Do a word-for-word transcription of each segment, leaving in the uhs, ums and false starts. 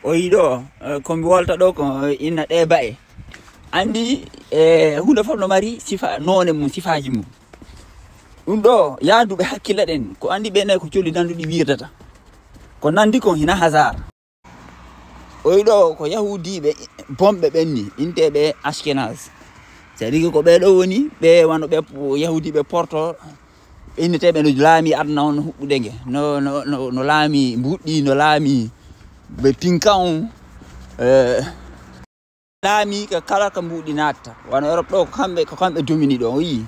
O yi ɗo, eh, ko mi wolta ɗo ko, eh, inna ɗe ba'e. Anndi, eh, huunde fof no mari sifa, noone mum, sifaaji mum. Ɗum ɗo, yaadu ɓe hakkilla ɗen, ko anndi ɓe nayi ko colli nanduɗi wiirdata. Ko nanndi kon hina hasard. O yi ɗo ko Yahuudiiɓe bonɓe ɓen ni, inteeɓe Ashkenaz. C'est-à-dire que ko ɓee ɗo woni, ɓe wano ɓe Yahuudiiɓe Porto, ɓe inneteeɓe no laami aduna on huɓɓude nge. No, no, no, no laami mbuɗɗi, no laami ɓe pinka on. Eh, laami ka kala ka mbuɗi natta. Wano Europe ɗo, ko kamɓe, ko kamɓe domini ɗo, o yi.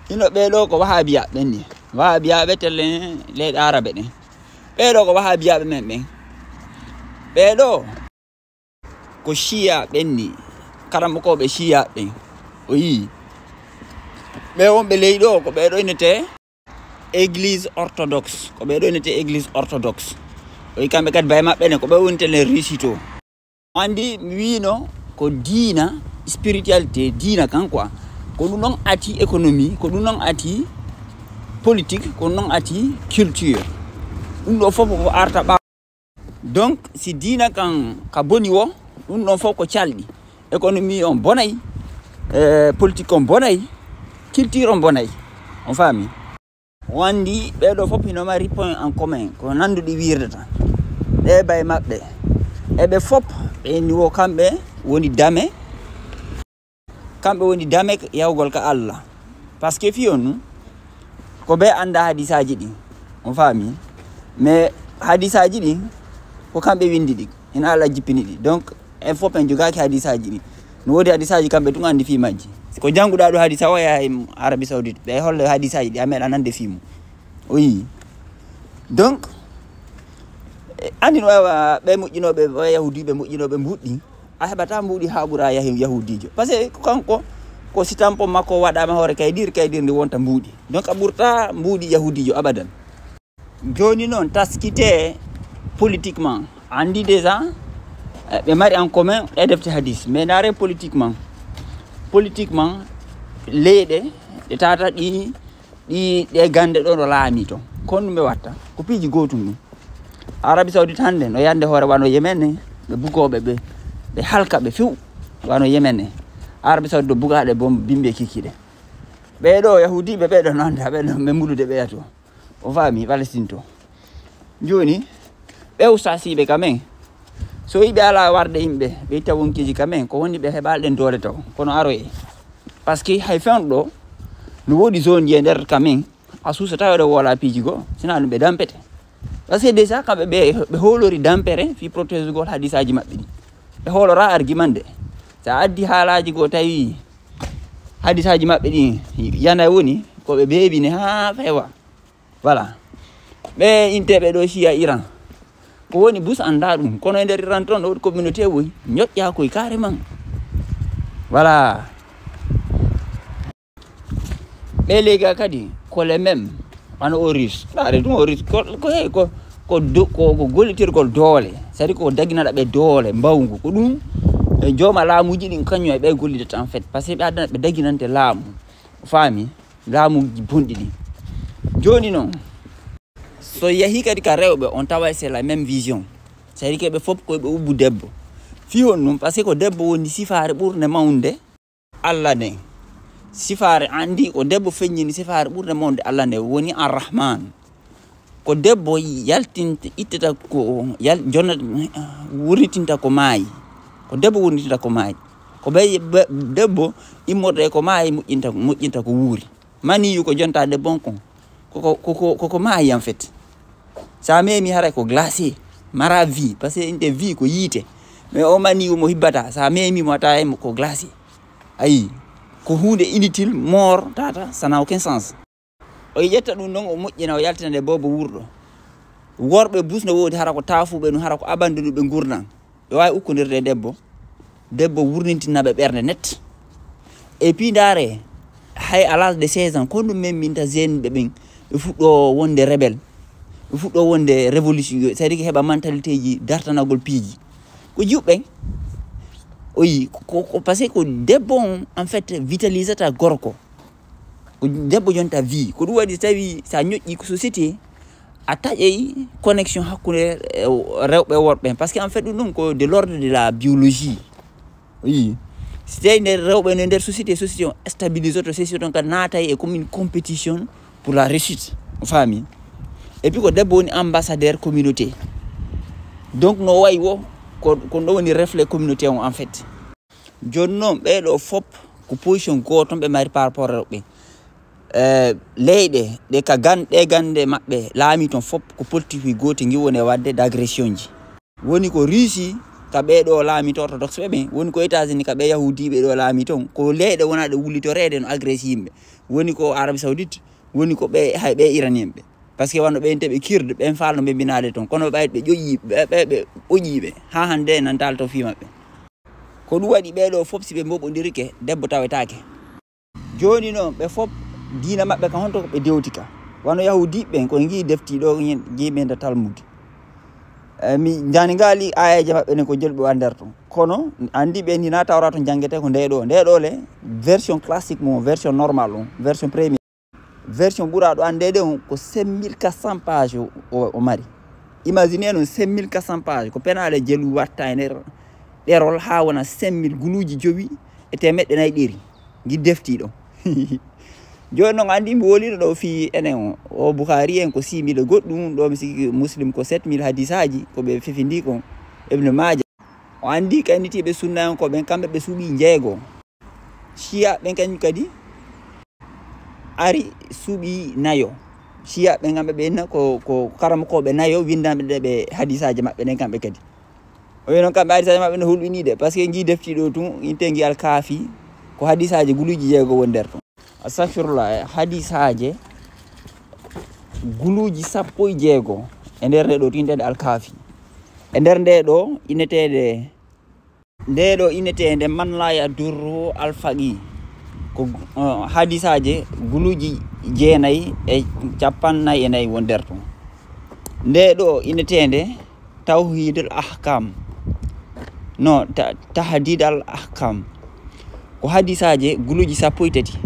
Hino ɓee ɗo ko Wahabiya ɓen ni. Wahabiya ɓe telle leyɗe Arabe ɗen. Ɓee ɗo ko Wahabiya ɓe men ɓen. Ɓee ɗo ko Shia ɓen ni. Karamokooɓe Shia ɓen. O yi. Ɓe wonɓe ley ɗo, ko ɓee ɗo innete Église orthodoxe. Ko ɓee ɗo innete Église orthodoxe. O yi kamɓe kadi bay maɓɓe ne, ko ɓe woni telle Russie to. Anndi mi wiino ko diina, spiritualité, diina kan quoi. Ko ɗum ɗon ati économie, ko ɗum ɗon ati politique, ko ɗum ɗon ati culture. Ɗum ɗo fof ko arta ɓaawo. Donc, si diina kan ka boni wo, ɗum ɗon fof ko calɗi. Économie on bonay, eh, politique on bonay, culture on bonay. On faami? Wanndi ɓee ɗo fof hino mari point en commun, ko nanduɗi wiirdata. Ɗe bay maɓɓe. E ɓe fof, ɓe ni wo kamɓe woni dame. Kamɓe woni dame yahugol ka Allah. Parce que fii on ɗum, ko ɓe annda hadisaaji ɗin. On faami? Mais hadisaaji ɗin, ko kamɓe windi ɗi. Hino Allah jippini ɗi. Donc, en fof en jogaaki hadisaaji ɗin. No woodi hadisaaji kamɓe tun anndi fii majji. Ko jannguɗaa ɗo hadisa o yaha e Arabie Saoudite, ɓe holla hadisaaji ɗi, a meeɗa nande fii mum. O yi. Donc, eh, anndi no waawa ɓe moƴƴinooɓe, ɓe Yahuudiiɓe moƴƴinooɓe mbuɗɗi, a heɓataa mbuuɗi haa ɓura Yahu-, Yahuudiijo. Parce que kanko, ko si tampon makko waɗaama hoore kaydir, kaydir ndi wonta mbuuɗi. Donc, a ɓurtaa mbuuɗi Yahuudiijo abadan. Jooni noon, taskitee politiquement. Anndi déjà, eh, ɓe mari en commun ɗe defte hadis. Mais ndaaree politiquement. Politiquement, leyɗe ɗe tata ɗi, ɗi, ɗe gannde ɗo no laami toon. Kono ɗum ɓe watta, ko piiji gootum ɗum. Arabie Saoudite hannde no yande hoore wano Yemen en, ɓe bugooɓe ɓe, ɓe halka ɓe few wano Yemen en. Arabie Saoudite ɗo bugaaɗe bom bimbe kikkiɗe. Ɓee ɗo Yahuudiiɓe ɓee ɗo no annda, ɓee ɗo ɓe mbulude ɓeya to. O faami, Palestine to. Jooni, ɓe ustaasiiɓe ka men. So yiɓe alaa warde yimɓe, ɓe itta wonkiiji ka men, ko woni ɓe heɓaali ɗen doole taw. Kono aroye. Parce que hay fewndo ɗo, no woodi zone ji e nder ka men, a suusa tawa ɗo woola piiji goo, sinaa ɗum ɓe dampete. Parce que déjà kamɓe ɓe, ɓe hoolori dampere fii protégugol hadisaaji maɓɓe ɗi. Ɓe hoolora argument de. Sa addi haalaaji goo tawi hadisaaji maɓɓe ɗi yana woni, ko ɓe beebini haa fewa. Voilà. Ɓe inteeɓe ɗo Shia Iran. Ko woni bus annda ɗum. Kono e nder Iran toon, ɗo woodi communauté woy. Ñoƴƴa koy carrément. Voilà. Ɓe lega kadi, ko les mêmes. Wano o Russe. Ndaare ɗum o Russe. Ko, ko, hey, ko, ko do-, ko, ko gollitirgol doole. C'est-à-dire ko daginata ɓe doole, mbawngu. Ko ɗum, e jooma laamuuji ɗin, kañum e ɓe gollidata en fait. Parce que ɓe addana ɓe daginante laamu. Faami? Laamuuji bonɗi ɗin. Jooni noon, so yahii kadi ka rewɓe, on taway c'est la même vision. C'est-à-dire que ɓe fof ko ɓe ubbu debbo. Fii honɗum? Parce que ko debbo woni sifaare ɓurnde mawnde Allah nden. Sifaare anndi ko debbo feññini sifaare ɓurnde mawnde Allah nden woni Ar-Rahman. Ko debbo yaltinta, ittata ko yal-, jonnata, wurnitinta ko maayi. Ko debbo wurnitinta ko maayi. Ko be, be, debbo immorde ko maayi, moƴƴinta, moƴƴinta ko wuuri. Maniyu ko jonta debbo on kon. Ko, ko, ko, ko, ko, ko maayi en fait. Sa memi haray ko glacé. Mara vie. Parce que inte vie ko yiite. Mais o maniyu mo hibbata. Sa memi mo a tawa mo ko glacé. Ayi. Ko huunde inutile, mort, tata, ça n'a aucun sens. O ƴetta ɗum ɗon, o moƴƴina, o yaltina nde boobo wuurɗo. Worɓe bus no woodi, hara ko taafuɓe ɗum, hara ko abanduɗuɓe ngurndan. Ɓe waawi ukkondirde e debbo. Debbo wurnintina ɓe ɓernde net. Et puis ndaare, hay à l'âge de seize ans, ko ɗum men minta jeune ɓe ɓen, ɓe fuɗɗo wonde rebelle. Ɓe fuɗɗo wonde révolution, c'est-à-dire que heɓa mentalité ji dartanagol piiji. Ko juɓɓen. O yi, ko, ko, parce que ko debbo on, en fait, vitalisata gorko. Ko debbo jonta vie. Ko ɗum waɗi so tawi sa ñoƴƴi ko société, A taƴay connexion hakkunde, eh, rewɓe e worɓe, parce que en fait ɗum ɗum ko de l'ordre de la biologie. Oui. Si tawi nder rewɓe no nder société, société on stabilisoto, société on kadi naatay e commune compétition pour la réussite. Faami? Et puis ko debbo woni ambassadeur communauté. Donc no wayi wo ko ko ɗo woni reflet communauté on en fait. Jooni noon ɓee ɗo fop ko position gooto ɓe mari par rapport rewɓe. Eh, leyɗe ɗe ka gan ɗe gande maɓɓe laami toon fop ko politique gooti ngi woni e wadde d'agression ji. Woni ko Russie ka ɓee ɗo laami to orthodoxe ɓe ɓen, woni ko États-Unis ka ɓe yahudiiɓe ɗo laami toon, ko leyɗe wona ɗe wullitoreede no agresse yimɓe. Woni ko Arabie Saoudite, woni ko ɓe hay ɓe Iranien ɓe. Parce que wano ɓen te ɓe kirde ɓen faalno ɓe mbinaade toon, kono ɓay ɓe ƴoƴi ɓe ɓe ɓe ɓoƴiiɓe haa hannde nan taal to fii maɓɓe. Ko ɗum waɗi ɓee ɗo fof si ɓe mboɓondirike debbo tawetaake. Jooni noon ɓe fof diina maɓɓe ka honto ɓe dewti ka? Wano yahudiiɓe ɓen ko ngi defti ɗo ngi ɓe nda Talmud. Eh, mi jani ngali aayeeje maɓɓe ɗen ko jolɓe wa nder ton. Kono anndi ɓen hina tawra ton jangete ko nde ɗo. Nde ɗo le version classique mo, version normal on, version premier. Version ɓuraɗo anndeede on ko cinq mille quatre cents page o, o, o mari. Imagine noon cinq mille quatre cents page ko penaale jelu watta e nder ɗerol haa wona cinq mille guluuji jowi e teemeɗɗe nayi ɗeri. Ngi defti ɗo. Jooni noon anndi mi woliino ɗo fii enen o, o Bukhari en ko six mille e goɗɗum, ɗo mi sikki Muslim ko sept mille hadisaaji ko ɓe fefindi kon. Ibn Maaja. O anndi kaynitiiɓe sunnayankooɓe ɓen kamɓe ɓe suuɓi njeego. Shiya ɓen kañum kadi ari suuɓi nayo. Shiya ɓen kamɓe ɓe inna ko, ko karamokooɓe nayo winndanɓe ɗe ɓe hadisaaji maɓɓe ɗen kamɓe kadi. O wi noon kamɓe hadisaaji maɓɓe no hulɓinii ɗe, parce que ngi defti ɗo tun, inte ngi Alkaafi, ko hadisaaji guluuji jeego woni nder ton. Astagfirullah, hadisaaje guluuji sappo e jeego e nder nde ɗo tun, inte nde Alkaafi. E nder nde ɗo inneteede Nde ɗo inneteende Man la yadurru alfaqi ko, uh, hadisaaje guluuji jeenayi e cappannayi e nayi won nder ton. Nde ɗo inneteende Tawhidul Ahkam, no, ta-, Tahdid al Ahkam, ko hadisaaje guluuji sappo e tati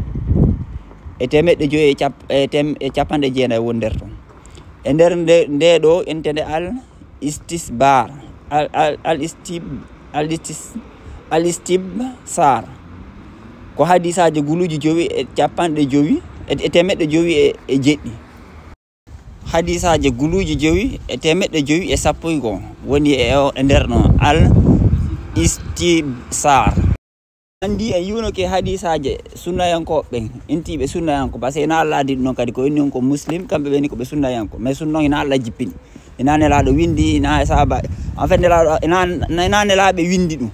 e teemeɗɗe joyi e cap-, e tem-, e cappanɗe jeenayi won nder ton. E nder nde, nde ɗo inneteende al istisbar, al, al, al istib-, al istis-, al istibsar. Ko hadisaaji guluuji jowi e cappanɗe jowi, e, e teemeɗɗe jowi e, e jeɗɗi. Hadisaaji guluuji jowi e teemeɗɗe jowi e sappo e goo woni e o, e nder ɗon al istibsar. Anndi en yuunoke hadisaaje sunnayankooɓe ɓen, intiiɓe sunnayanko, parce que ina Allah addi ɗum noon kadi, ko inni on ko Muslim, kamɓe ɓe ni ko ɓe sunnayanko. Mais sunna noon ina Allah jippini. Ina Nelaaɗo winndi, ina e sahaaba, en fait, Nelaaɗo, ina, ina Nelaaɓe winndi ɗum.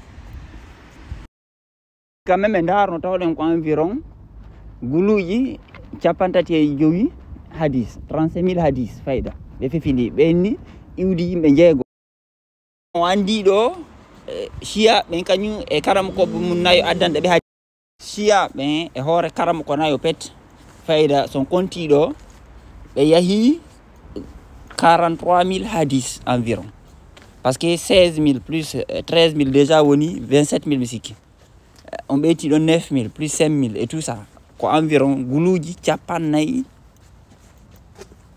Quand même, en ndaarno tawɗen ko environ guluuji cappanɗe tati e jowi hadis, trente-cinq mille hadis fayda. Ɓe fefindi, ɓe inni iwdi yimɓe jeego. O anndi ɗo, eh, Shiya ɓen kañum e karamokooɓe mum nayo addanɗe ɓe hadis. Shiya ɓen e hoore karamoko nayo pet fayda son konti ɗo, ɓe yahi quarante-trois mille hadis environ. Parce que seize mille plus, eh, treize mille déjà woni vingt-sept mille mi sikki. Eh, on ɓeyti ɗon neuf mille plus cinq mille et tout ça. Ko environ guluuji cappannayi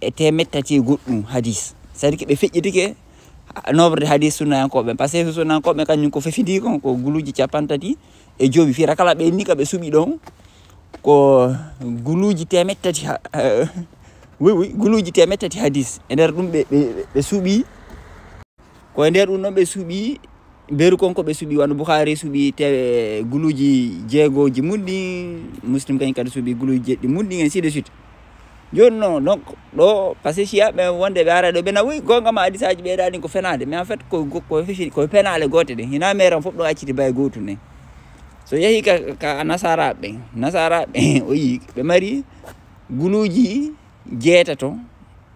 e teemeɗɗe tati e goɗɗum hadis. C'est-à-dire que ɓe feƴƴitike nombre de hadis sunnayankooɓe ɓen. Parce que sunnayankooɓe kañum ko fefindi kon ko guluuji cappanɗe tati e jowi. Fira kala ɓe inni ka ɓe suɓi ɗon ko guluuji teemeɗɗe tati ha-, oui, oui, guluuji teemeɗɗe tati hadis. E nder ɗum ɓe, ɓe, ɓe suɓi. Ko e nder ɗum ɗon ɓe suɓi beru kon ko ɓe suɓi, wano Bukhari suɓi te-, guluuji jeegooji mun ɗin, Muslim kañum kadi suɓi guluuji jeɗɗi mun ɗin, ainsi de suite. Jooni non, donc, ɗo, parce que Shiya ɓe wonde ɓe ara ɗo, ɓe na, "Oui, goonga ma, hadisaaji ɓe ɗa ɗin ko fenaade." Mais en fait, ko, ko, ko fefi-, ko penaale goote ɗen. Hina meeran fof ɗo acciti baye gootum ɗen. So yehi ka, ka Nasaraaɓe ɓen, Nasaraaɓe ɓen, o yi, ɓe mari guluuji jeetato,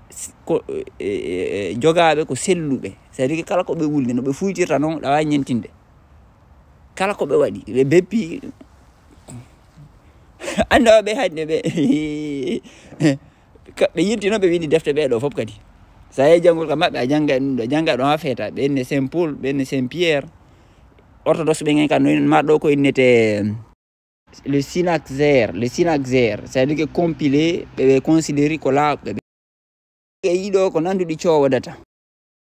s-, ko, e, e, e, jogaaɓe ko selluɓe. C'est-à-dire que kala ko ɓe wulni, no ɓe fuytirta non, ɗa waawi ñentinde. Kala ko ɓe waɗi, ɓe beppi. Annda ɓe hannde ɓe. Ka-, ɓe yilti non, ɓe windi defte ɓe ɗo fof kadi. Sa yehi janngol ka maɓɓe, a jannga ɗum ɗo, jannga ɗo haa feeta. Ɓe ne Saint Paul, ɓe ne Saint Pierre. Orthodoxe ɓen en kan, no ma ɗo ko innete le Synaxaire, le Synaxaire, c'est-à-dire que compilé, ɓe, ɓe considéré ko laaɓɓe ɓe. ɗiɗo ko nanduɗi coowodata.